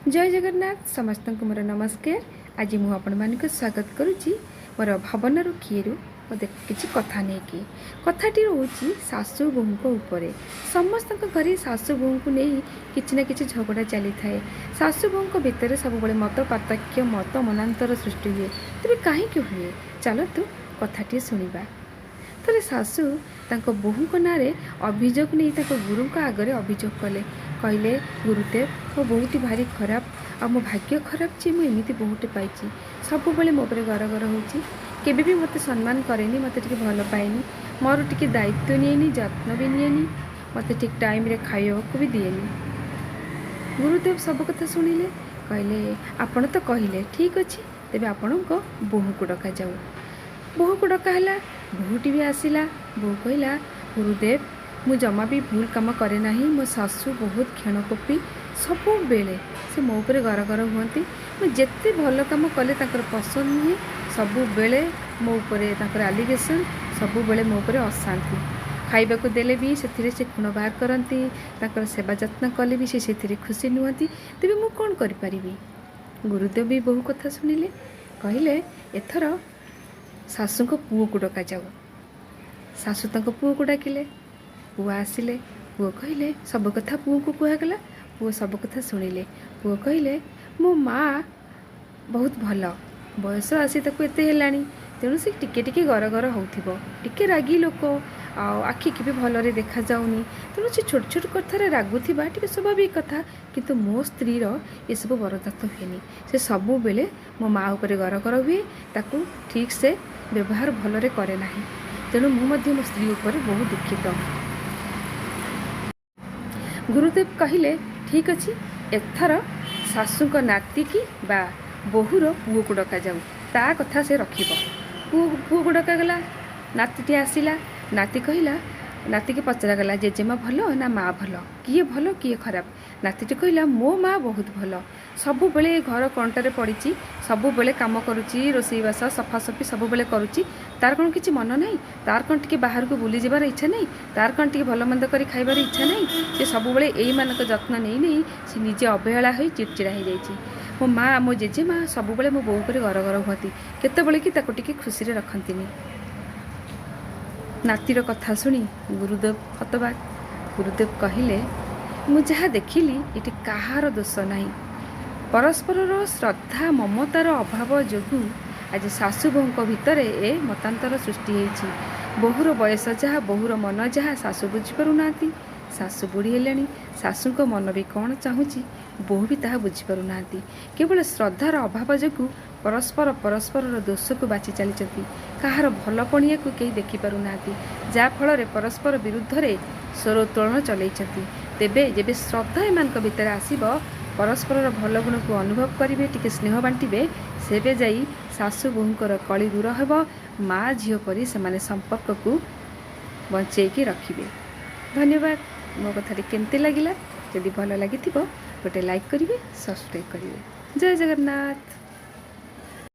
ଜୟ ଜଗନ୍ନାଥ। ସମସ୍ତଙ୍କୁ ମୋର ନମସ୍କାର। ଆଜି ମୁଁ ଆପଣମାନଙ୍କୁ ସ୍ୱାଗତ କରୁଛି ମୋର ଭାବନାରୁ କିଏରୁ ମୋତେ କିଛି କଥା ନେଇକି। କଥାଟି ରହୁଛି ଶାଶୁ ବୋହୂଙ୍କ ଉପରେ। ସମସ୍ତଙ୍କ ଘରେ ଶାଶୁ ବୋହୂଙ୍କୁ ନେଇ କିଛି ନା କିଛି ଝଗଡ଼ା ଚାଲିଥାଏ। ଶାଶୁ ବୋହୂଙ୍କ ଭିତରେ ସବୁବେଳେ ମତ ପାର୍ଥକ୍ୟ, ମତ ମନାନ୍ତର ସୃଷ୍ଟି ହୁଏ। ତେବେ କାହିଁକି ହୁଏ? ଚାଲନ୍ତୁ କଥାଟି ଶୁଣିବା। ଥରେ ଶାଶୁ ତାଙ୍କ ବୋହୂଙ୍କ ନାଁରେ ଅଭିଯୋଗ ନେଇ ତାଙ୍କ ଗୁରୁଙ୍କ ଆଗରେ ଅଭିଯୋଗ କଲେ। କହିଲେ, "ଗୁରୁଦେବ, ମୋ ବୋହୂଟି ଭାରି ଖରାପ ଆଉ ମୋ ଭାଗ୍ୟ ଖରାପ ଯେ ମୁଁ ଏମିତି ବୋହୂଟେ ପାଇଛି। ସବୁବେଳେ ମୋ ଉପରେ ଗରଗର ହେଉଛି, କେବେ ବି ମୋତେ ସମ୍ମାନ କରେନି, ମୋତେ ଟିକେ ଭଲ ପାଏନି, ମୋର ଟିକେ ଦାୟିତ୍ୱ ନିଏନି, ଯତ୍ନ ବି ନିଏନି, ମୋତେ ଠିକ୍ ଟାଇମ୍ରେ ଖାଇବାକୁ ବି ଦିଏନି।" ଗୁରୁଦେବ ସବୁ କଥା ଶୁଣିଲେ। କହିଲେ, "ଆପଣ ତ କହିଲେ, ଠିକ୍ ଅଛି, ତେବେ ଆପଣଙ୍କ ବୋହୂକୁ ଡକାଯାଉ।" ବୋହୂକୁ ଡକା ହେଲା। ବୋହୂଟି ବି ଆସିଲା। ବୋହୂ କହିଲା, "ଗୁରୁଦେବ, ମୁଁ ଜମା ବି ଭୁଲ କାମ କରେ ନାହିଁ। ମୋ ଶାଶୁ ବହୁତ କ୍ଷଣକୋପୀ। ସବୁବେଳେ ସେ ମୋ ଉପରେ ଗରଗର ହୁଅନ୍ତି। ମୁଁ ଯେତେ ଭଲ କାମ କଲେ ତାଙ୍କର ପସନ୍ଦ ନୁହେଁ। ସବୁବେଳେ ମୋ ଉପରେ ତାଙ୍କର ଆଲିଗେସନ୍, ସବୁବେଳେ ମୋ ଉପରେ ଅଶାନ୍ତି। ଖାଇବାକୁ ଦେଲେ ବି ସେଥିରେ ସେ ଖୁଣ ବାହାର କରନ୍ତି। ତାଙ୍କର ସେବା ଯତ୍ନ କଲେ ବି ସେ ସେଥିରେ ଖୁସି ନୁହନ୍ତି। ତେବେ ମୁଁ କ'ଣ କରିପାରିବି?" ଗୁରୁଦେବ ବି ବୋହୂ କଥା ଶୁଣିଲେ। କହିଲେ, "ଏଥର ଶାଶୁଙ୍କ ପୁଅକୁ ଡକାଯାଉ।" ଶାଶୁ ତାଙ୍କ ପୁଅକୁ ଡାକିଲେ। ପୁଅ ଆସିଲେ। ପୁଅ କହିଲେ, ସବୁ କଥା ପୁଅକୁ କୁହାଗଲା। ପୁଅ ସବୁ କଥା ଶୁଣିଲେ। ପୁଅ କହିଲେ, "ମୋ ମା ବହୁତ ଭଲ। ବୟସ ଆସି ତାକୁ ଏତେ ହେଲାଣି, ତେଣୁ ସେ ଟିକେ ଟିକେ ଗରଗର ହେଉଥିବ। ଟିକେ ରାଗି ଲୋକ ଆଉ ଆଖିକି ବି ଭଲରେ ଦେଖାଯାଉନି। ତେଣୁ ସେ ଛୋଟ ଛୋଟ କଥାରେ ରାଗୁଥିବା ଟିକେ ସ୍ୱାଭାବିକ କଥା। କିନ୍ତୁ ମୋ ସ୍ତ୍ରୀର ଏସବୁ ବରଦାସ୍ତ ହୁଏନି। ସେ ସବୁବେଳେ ମୋ ମା ଉପରେ ଗରଗର ହୁଏ, ତାକୁ ଠିକ୍ ସେ ବ୍ୟବହାର ଭଲରେ କରେ ନାହିଁ। ତେଣୁ ମୁଁ ମଧ୍ୟ ମୋ ସ୍ତ୍ରୀ ଉପରେ ବହୁତ ଦୁଃଖିତ।" ଗୁରୁଦେବ କହିଲେ, "ଠିକ୍ ଅଛି, ଏଥର ଶାଶୁଙ୍କ ନାତିକି ବା ବୋହୂର ପୁଅକୁ ଡକାଯାଉ। ତା କଥା ସେ ରଖିବ।" ପୁଅକୁ ଡକାଗଲା। ନାତିଟି ଆସିଲା। ନାତି କହିଲା, ନାତିକି ପଚରାଗଲା, "ଜେଜେମା ଭଲ ନା ମା ଭଲ? କିଏ ଭଲ, କିଏ ଖରାପ?" ନାତିଟି କହିଲା, "ମୋ ମା ବହୁତ ଭଲ। ସବୁବେଳେ ଘର କଣ୍ଟାରେ ପଡ଼ିଛି, ସବୁବେଳେ କାମ କରୁଛି, ରୋଷେଇବାସ, ସଫାସଫି ସବୁବେଳେ କରୁଛି। ତାର କ'ଣ କିଛି ମନ ନାହିଁ? ତାର କ'ଣ ଟିକେ ବାହାରକୁ ବୁଲିଯିବାର ଇଚ୍ଛା ନାହିଁ? ତାର କ'ଣ ଟିକେ ଭଲ ମନ୍ଦ କରି ଖାଇବାର ଇଚ୍ଛା ନାହିଁ? ସେ ସବୁବେଳେ ଏଇମାନଙ୍କ ଯତ୍ନ ନେଇ ନେଇ ସେ ନିଜେ ଅବହେଳା ହୋଇ ଚିଡ଼ଚିଡ଼ା ହେଇଯାଇଛି। ମୋ ମା, ମୋ ଜେଜେମା ସବୁବେଳେ ମୋ ବୋଉ ଉପରେ ଗରଗର ହୁଅନ୍ତି, କେତେବେଳେ କି ତାକୁ ଟିକେ ଖୁସିରେ ରଖନ୍ତିନି।" ନାତିର କଥା ଶୁଣି ଗୁରୁଦେବ ହତବାକ। ଗୁରୁଦେବ କହିଲେ, "ମୁଁ ଯାହା ଦେଖିଲି, ଏଠି କାହାର ଦୋଷ ନାହିଁ। ପରସ୍ପରର ଶ୍ରଦ୍ଧା ମମତାର ଅଭାବ ଯୋଗୁଁ ଆଜି ଶାଶୁ ବୋହୂଙ୍କ ଭିତରେ ଏ ମତାନ୍ତର ସୃଷ୍ଟି ହେଇଛି। ବୋହୂର ବୟସ ଯାହା, ବୋହୂର ମନ ଯାହା, ଶାଶୁ ବୁଝିପାରୁନାହାନ୍ତି। ଶାଶୁ ବୁଢ଼ୀ ହେଲେଣି। ଶାଶୁଙ୍କ ମନ ବି କ'ଣ ଚାହୁଁଛି, ବୋହୂ ବି ତାହା ବୁଝିପାରୁନାହାନ୍ତି। କେବଳ ଶ୍ରଦ୍ଧାର ଅଭାବ ଯୋଗୁଁ ପରସ୍ପର ପରସ୍ପରର ଦୋଷକୁ ବାଛି ଚାଲିଛନ୍ତି। କାହାର ଭଲ ପଣିଆକୁ କେହି ଦେଖିପାରୁନାହାନ୍ତି, ଯାହାଫଳରେ ପରସ୍ପର ବିରୁଦ୍ଧରେ ସ୍ୱର ଉତ୍ତୋଳନ ଚଲେଇଛନ୍ତି। ତେବେ ଯେବେ ଶ୍ରଦ୍ଧା ଏମାନଙ୍କ ଭିତରେ ଆସିବ, ପରସ୍ପରର ଭଲ ଗୁଣକୁ ଅନୁଭବ କରିବେ, ଟିକେ ସ୍ନେହ ବାଣ୍ଟିବେ, ସେବେ ଯାଇ ଶାଶୁ ବୋହୂଙ୍କର କଳି ଦୂର ହେବ। ମା ଝିଅ ପରି ସେମାନେ ସମ୍ପର୍କକୁ ବଞ୍ଚେଇକି ରଖିବେ।" ଧନ୍ୟବାଦ। ମୋ କଥାଟି କେମିତି ଲାଗିଲା? ଯଦି ଭଲ ଲାଗିଥିବ, ଗୋଟେ ଲାଇକ୍ କରିବେ, ସବସ୍କ୍ରାଇବ୍ କରିବେ। ଜୟ ଜଗନ୍ନାଥ।